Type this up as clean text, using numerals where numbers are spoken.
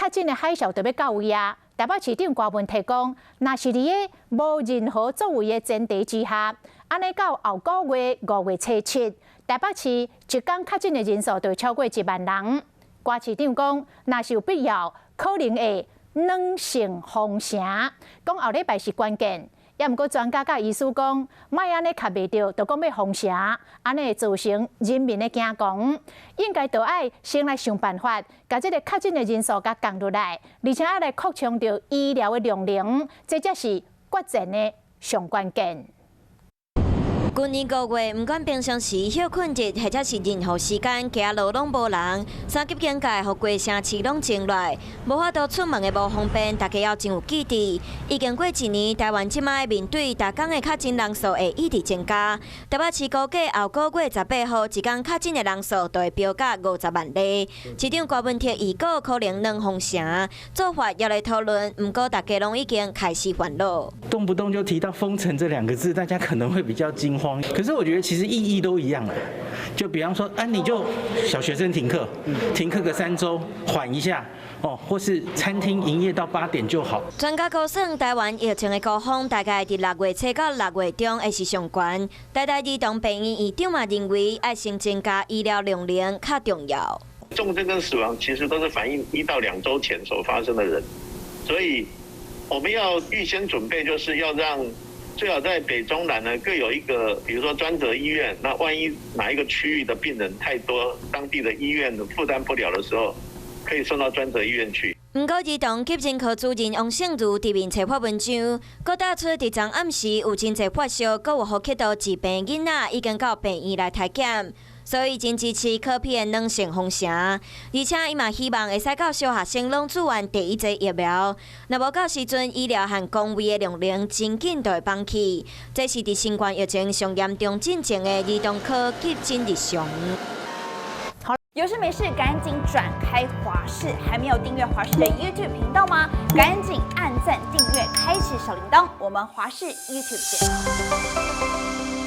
確診的海嘯就欲到位啊！台北市長柯文哲講，若是佇咧無任何作為的前提之下，按呢到後個月5月初7，台北市一工確診的人數就會超過1萬人。柯市長講，若是有必要，可能會軟性封城。講後禮拜是關鍵。也毋過專家佮醫師講，莫按呢卡袂著，就講欲封城，按呢會造成人民的驚惶。應該著愛先來想辦法，共這个確診的人數共降落來，而且愛來擴充著醫療的量能，這才是決戰的上關鍵。舊年5月，毋管平常時歇睏日，或者是任何時間，街路攏無人，三級警戒，予規城市攏靜落來，無法度出門的無方便，大家猶真有記得。已經過一年，台灣這擺面對逐工的確診人數會一直增加。台北市估計後個月18號，一工確診的人數就會飆到50萬例。市長柯文哲預告可能軟封城，做法猶咧討論，毋過大家攏已經開始煩惱。動不動就提到封城這兩個字，大家可能會比較驚慌。可是我覺得其實意義都一樣啦，就比方說，啊，你就小學生停課，停課個3週，緩一下，哦，或是餐廳營業到8點就好。專家估算，台灣疫情的高峰大概佇6月初到6月中會是上懸。台大兒童病院院長嘛認為，愛先增加醫療量能較重要。重症跟死亡其實都是反映1到2週前所發生的人，所以我們要預先準備，就是要讓最好在北中南呢各有一個，比如說專責醫院。那萬一哪一個區域的病人太多，當地的醫院負擔不了的時候，可以送到專責醫院去。毋過，兒童急診科主任王勝如佇面冊發文章，閣指出佇昨暗時有真濟發燒，閣有呼吸道疾病囡仔已經到病院來篩檢，所以真支持可批的軟性封城。而且伊嘛希望會使到小學生攏注完第一劑疫苗，若無到時陣醫療和公衛的量能真緊就會崩去。這是佇新冠疫情上嚴重進前的兒童科急診日常。有事沒事趕緊轉開華視，還沒有訂閱華視的 YouTube 頻道嗎？趕緊按讚訂閱，開啟小鈴鐺。我們華視 YouTube 見。